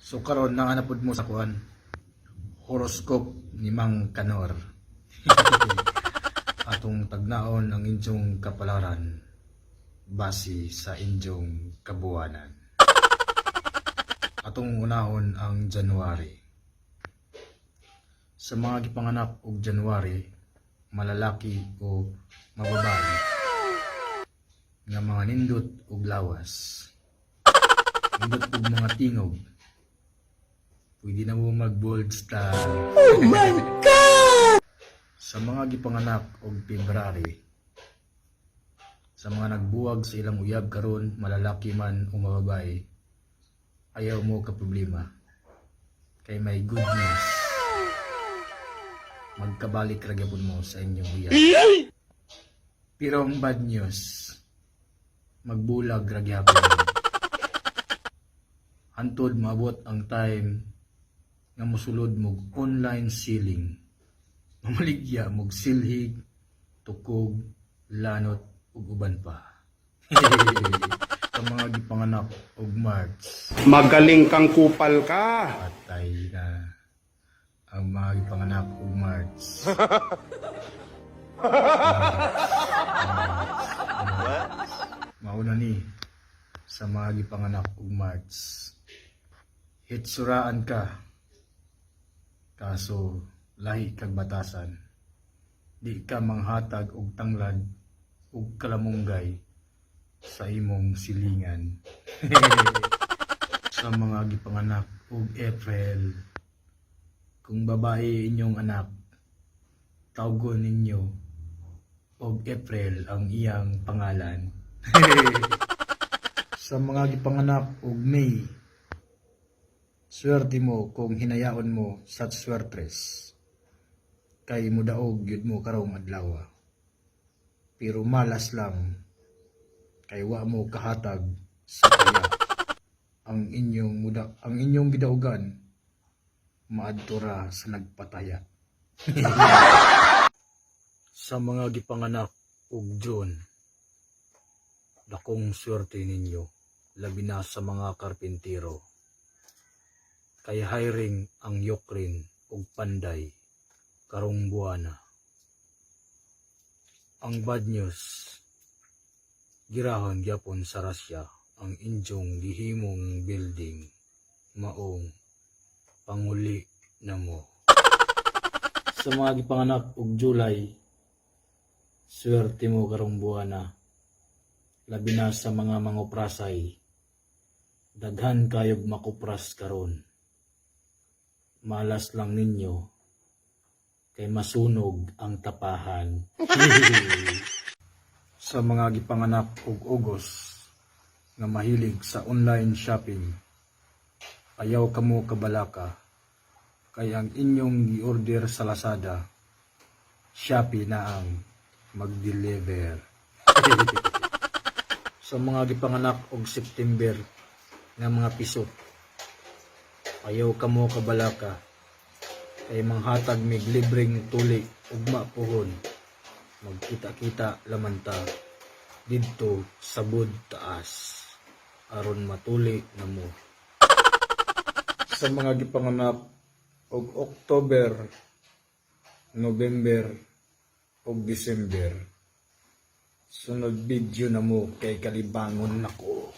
So karon naa na pud mo sa kuan, horoscope ni Mang Kanor. Atong tagnaon ang inyong kapalaran base sa inyong kabuwanan. Atong unahon ang January. Sa mga gipanganak og January, malalaki o mababae, nga mga nindot og lawas, nindot og mga tingog, pwede na mo mag bold style. Oh my God! Sa mga gipanganak og February, sa mga nagbuwag sa ilang uyab karon, malalaki man o mababae, ayaw mo ka problema. Kay may good news. Magkabalik ra gyapon mo sa inyong uyab. Pero ang bad news, magbulag ra gyapon mo. Hantod maabot ang time nga mosulod mog online selling. Mamaligya mog silhig, tukog, lanot ug uban pa. Sa mga gipanganak og March, Magaling kang kupal ka. Patay na ang mga gipanganak og March. March, March. Mauna ni sa mga gipanganak og March. Hitsuraan ka. Kaso lahi kag batasan. Di ka manghatag og tanglad ug kalamunggay sa imong silingan. Sa mga gipanganak og April, kung babae inyong anak, tawgon ninyo og April ang iyang pangalan. Sa mga gipanganak og May, swerte mo kung hinayaon mo sa swertres. Kay mudaog gyud mo karong adlaw. Pero malas lang kay wa mo kahatag sa kaya. Ang inyong gidaugan maadto ra sa nagpataya. Sa mga gipanganak og June, dakong swerte ninyo, labi na sa mga karpintero. Kay hiring ang Ukraine ug Panday karong buwana. Ang bad news, girahon gyapon sa Russia ang inyong gihimong building, maong panguli na mo. Sa mga gipanganak og July, swerte mo karong buwana. Labi na sa mga manguprasay. Daghan kayog makupras karon. Malas lang ninyo kay masunog ang tapahan. Sa mga gipanganak og August nga mahilig sa online shopping, ayaw kamo kabalaka kay ang inyong gi-order sa Lazada, Shopee na ang mag-deliver. Sa mga gipanganak og September nga mga pisot, ayaw kamo kabalaka kay manghatag mig libreng tuli ugma puhon. Magkita-kita laman ta didto sa bud taas aron matuli na mo. Sa mga gipanganak og October, November ug December, sunod video na mo kay kalibangon nako.